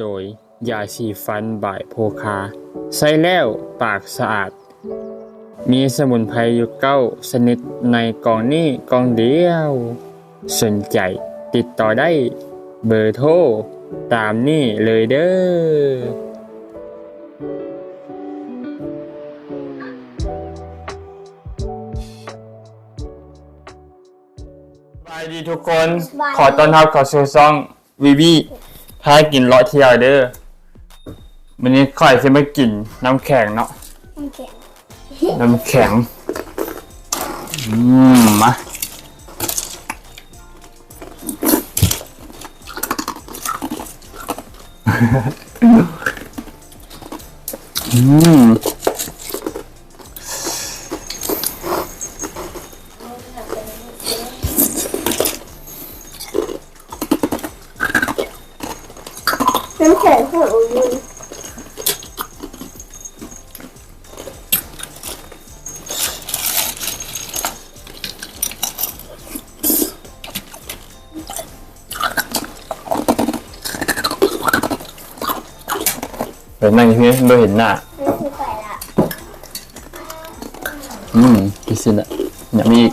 ໂດຍ ຢາສີຟັນບາຍໂພຄາ ໃຊ້ແລ້ວປາກສະອາດ. ມີສະໝຸນໄພຢູ່ເກົ້າຊະນິດໃນກ່ອງນີ້ກ່ອງດຽວ. ສົນໃຈຕິດຕໍ່ໄດ້ ເບີໂທຕາມນີ້ເລີຍເດີ້. ສະບາຍດີທຸກຄົນ ສະບາຍດີ ຂໍຕ້ອນຮັບເຂົ້າສູ່ຊ່ອງ ວີວີ ພາກິນເລາະທ່ຽວເດີ້. ມື້ນີ້ຂ້ອຍຊິມາກິນນ້ຳແຂງເນາະ ນ້ຳແຂງ ນ້ຳແຂງ ອືມ ມາ ອືມ. ນ້ຳແຂງຂອງ ໄປນັ່ງຢູ່ພີ້ ບໍ່ເຫັນໜ້າ. ອືມ ກິນຊິນະ ຍັງມີອີກ.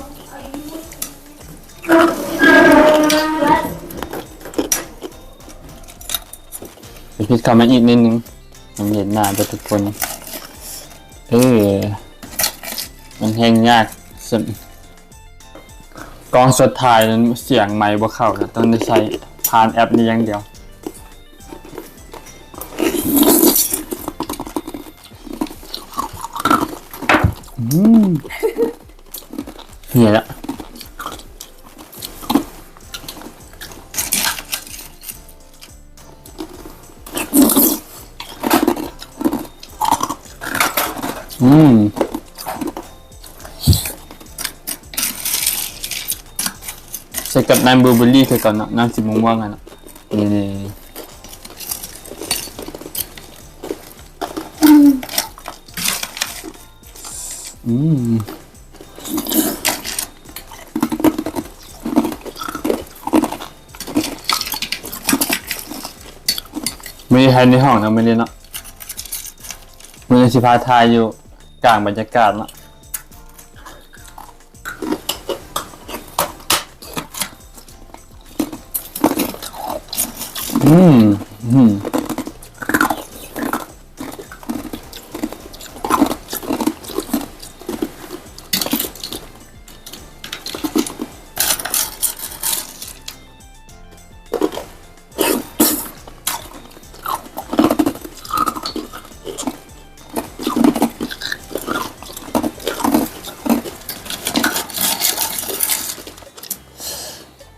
ໄປພິດເຂົ້າມາອີກນິດໜຶ່ງ ມັນເຫັນໜ້າເບິດທຸກຄົນ. ເອີ ມັນແຮ່ງຍາກ ກ້ອງສຸດທ້າຍນັ້ນສຽງໄມບໍ່ເຂົ້ານະ ຕ້ອງໄດ້ໃຊ້ຜ່ານແອັບນີ້ຢ່າງດຽວ. ອືມ ເຫື່ອລະ. ອືມ ໃສ່ກັບນ້ຳບລູເບີຣີຄືເກົ່າເນາະ ນ້ຳສີມ່ວງໆ ຫັ້ນນະ. ນີ້ ອືມ ມື້ນີ້ຖ່າຍໃນຫ້ອງເນາະ ມື້ນີ້ເນາະ ມື້ນີ້ຊິພາຖ່າຍຢູ່ກາງບັນຍາກາດເນາະ. ອືມ ອືມ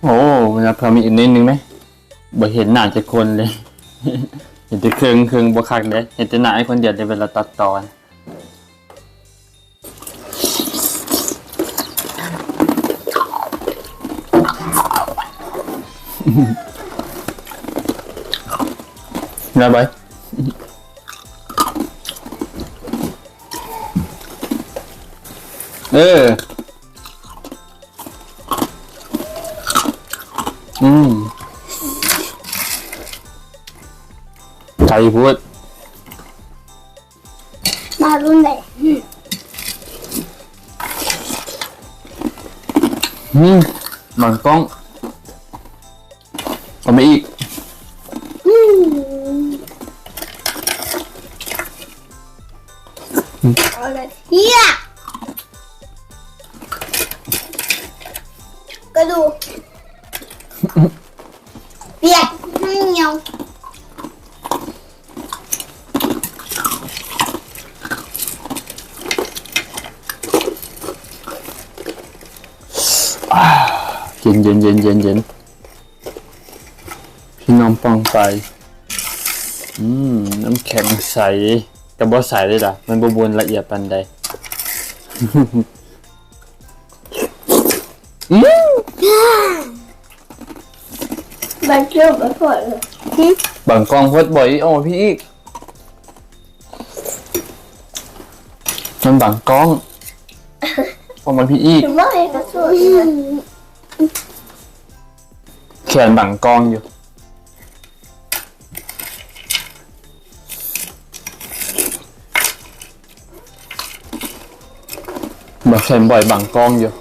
ໂອ້ ເວລາເພິ່ນມີອີກນິດໜຶ່ງເດ້ ບໍ່ເຫັນໜ້າຈັກຄົນເລີຍ ເຫັນແຕ່ເຄິ່ງໆ ບໍ່ຄັກເດ້ ເຫັນແຕ່ໜ້າອ້າຍຄົນດຽວເດ້ ເວລາຕັດຕໍ່. ໄດ້ໄປ ເອີ ອືມ ໄກໂພດ. ມາລຸ້ນເດ້ ອືມ ບັງກ້ອງ ເອົາມາອີກ ອືມ ເອົາເລີຍ ເຫຍ ກະດູກ ປຽກ ໜຽວ ເຢັນໆໆໆໆ ພີ່ນ້ອງປ້ອງໄປ ອືມ ນ້ຳແຂງໃສ ກະບໍ່ໃສເດ້ລະ ມັນບໍ່ບົນລະອຽດປານໃດ. ອືມ ບາດເຈັບບໍ່ພອດເລີຍ ບັງກ້ອງໂພດ ບໍ່ ອີກ ເອົາມາພີ້ອີກ ມັນບັງກ້ອງ ເອົາມາພີ້ອີກ ບໍ່ໃຫ້ກະໂຊດ ແຂນບັງກ້ອງຢູ່. ເຫັນບ່ອຍບັງກ້ອງຢູ່.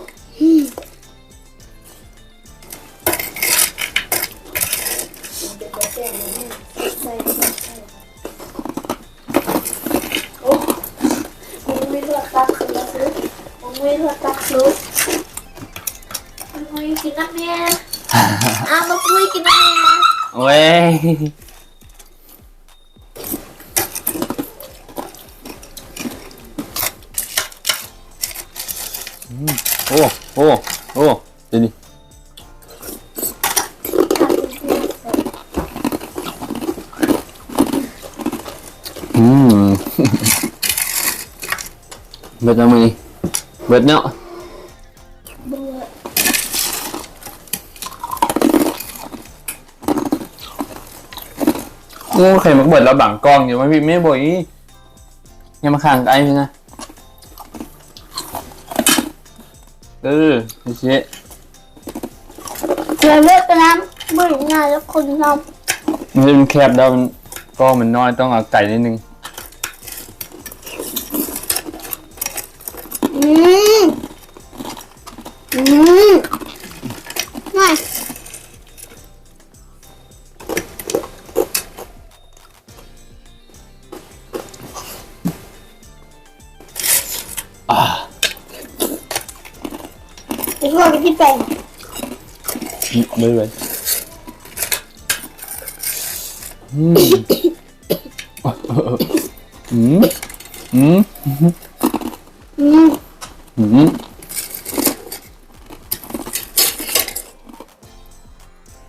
ໂອ້ຍ ບໍ່ມີໂທລະສັບຄື ບໍ່ມີໂທລະສັບຄື ບໍ່ມີ ກິນນຳແດ່. ອ້າວ ບໍ່ມີ ກິນນຳແດ່. ໂອ້ຍ ອືມ ໂອ້ ໂອ້ ໂອ້ ເດນີ້ ອືມ ເບິດແລ້ວມື້ນີ້ ເບິດເນາະ. ໂອ້ ໄຂ່ມັນເບິດແລ້ວບັງກ້ອງຢູ່ ມາພີ້ແມ່ ບໍ່ອີ ຢ່າມາຂ້າງໄອ້ພີ້ນະ. ເອີ ໂອເຄ ເອີ ເລືອກນຳ ບໍ່ງ່າຍແລ້ວຄົນນຳ ມັນແຄບແລ້ວ ມັນ ກ້ອງມັນນ້ອຍ ຕ້ອງເອົາໄກນິດໜຶ່ງ. ອືມ ອືມ ໜ້ອຍ. ອ່າ ເອີ ເບິ່ງໄປ ອືມ ອືມ ອືມ ອືມ ອືມ.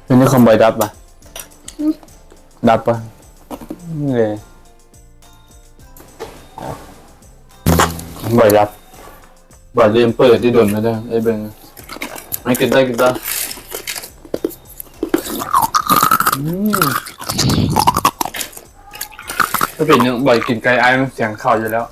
ເປັນຄວາມໄວດັບປະ? ອືມ ດັບປະ? ເອີ ໄວດັບ ບາດລືມເປີດທີ່ດົນແລ້ວເດີ ໄອ້ເບິ່ງ ໃຫ້ກິນໄດ້ ກິນໄດ້. ອືມ ຖ້າເປັນຫຍັງ ບໍ່ກິນໄກ່ອ້າຍ ມັນສຽງເຂົ້າຢູ່ແລ້ວ.